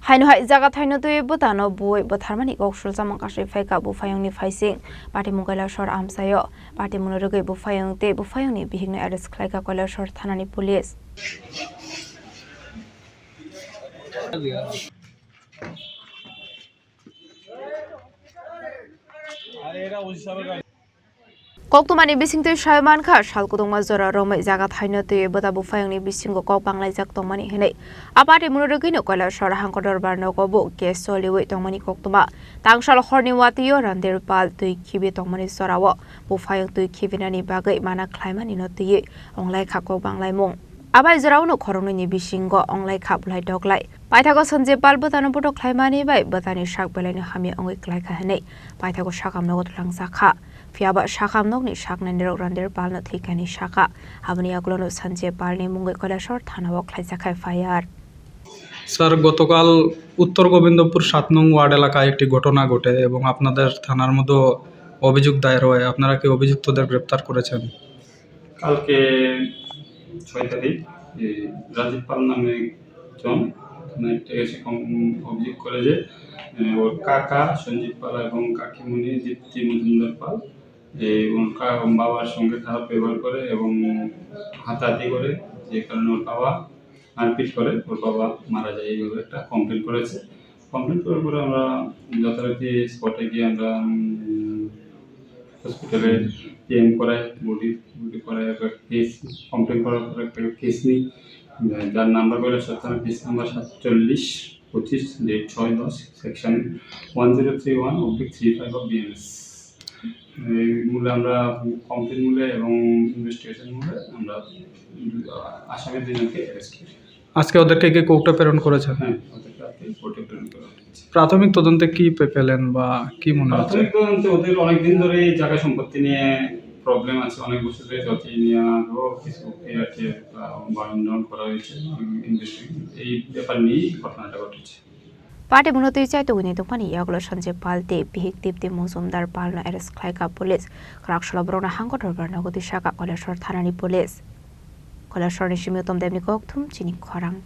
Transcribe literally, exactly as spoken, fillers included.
Haino hai jaga thaino twi bwtano bui bwtharmani kok sulsamung kasui phaikha buphayungni phaising. Patimung Kailasor amchaio. Patimungno rwgwi buphayung tei buphayungni bihikno arrest khlaikha Kailasor thanani police. Koktwmani bisingtwi sai mankha, sal kwdwngma jora romwi jaga thaino twi bwta buphayungni bisingo kok banglaijak tongmani hwnwi. A patimungno rwgwino Kailasor hangkor dorbar nogo bo case choliwi tongmani koktwma. Tangsal horni watio Randir Pal twi khibi tongmani jorao buphayung twi khibinani bagwi mana khlaimanino twiwi wnglaikha kok banglaimung. Abai joraono khoroknwini bisingo wnglaikha bwlai doglai. Paithago Sanjay Pal bwtano botok khlaimani bai bwtani sak belaino hamya wngwi klaikha hwnwi paithago sakam nogo twlangjakha. Phiyaba sakam nokni saknainirok Randir Palno thwikani sakha. Aboni yagulono Sanjay Palni mungwi Kailasor thanao khlaijakha F I R. Sir, গতকাল উত্তর গোবিন্দপুর সাত নং ওয়ার্ড এলাকায় একটি ঘটনা ঘটে এবং আপনাদের থানার মধ্যে অভিযোগ দায়ের হয়। আপনারা কি অভিযুক্তদের গ্রেপ্তার করেছেন? কালকে ছয় তারিখ, এই রাজীব পাল নামে একজন থানায় একটা এসে কম-, অভিযোগ করে যে, এ, ওর কাকা সঞ্জীব পাল এবং কাকিমণি দীপ্তি মজুমদার পাল, এই, ওর কা-, বাবার সঙ্গে খারাপ ব্যবহার করে এবং হাতাহাতি করে, যে কারণে ওর বাবা মারপিট করে, ওর বাবা মারা যায়, এইভাবে একটা কমপ্লেন করেছে। কমপ্লেন করার পরে আমরা যথারীতি স্পটে গিয়ে আমরা, উম, হসপিটালে পিএম করাই, বডি, বডি করাই, একটা কেস, কমপ্লেন করার পরে একটা কেস নিই, যার নাম্বার বলে সাতচল্লিশ, পিস নাম্বার সাতচল্লিশ পঁচিশ, ডেট ছয় দশ, section one zero three one oblique three five of BNS. এই মূলে আমরা কমপ্লেন মূলে এবং ইনভেস্টিগেশন মূলে আমরা আসামি দুজনকে অ্যারেস্ট করি। আজকে ওদেরকে কি কোর্টে প্রেরণ করেছে? হ্যাঁ, ওদেরকে আজকে কোর্টে প্রেরণ করা হয়েছে। প্রাথমিক তদন্তে কি পে-, পেলেন বা কি মনে হচ্ছে? প্রাথমিক তদন্তে ওদের অনেক দিন ধরে এই জায়গা সম্পত্তি নিয়ে প্রবলেম আছে, অনেক বছর ধরে জটিল নিয়ে আরও কিছু এআরটিএফ, আহ, বার্ন ডাউন করা হয়েছে, ইনভেস্টিগেশন এই ব্যাপার নিয়েই ঘটনাটা ঘটেছে। Patimungno twi chai tugwini tongmani yagulo Sanjay Pal tei bihik Dipti Mojumdar Palno arrest khlaikha police. Kwrak salo borokno hangkor dorbar nogo twi sakha Kailasor thanani police. Kailasorni simi Uttam Debni kokthum chini khorang.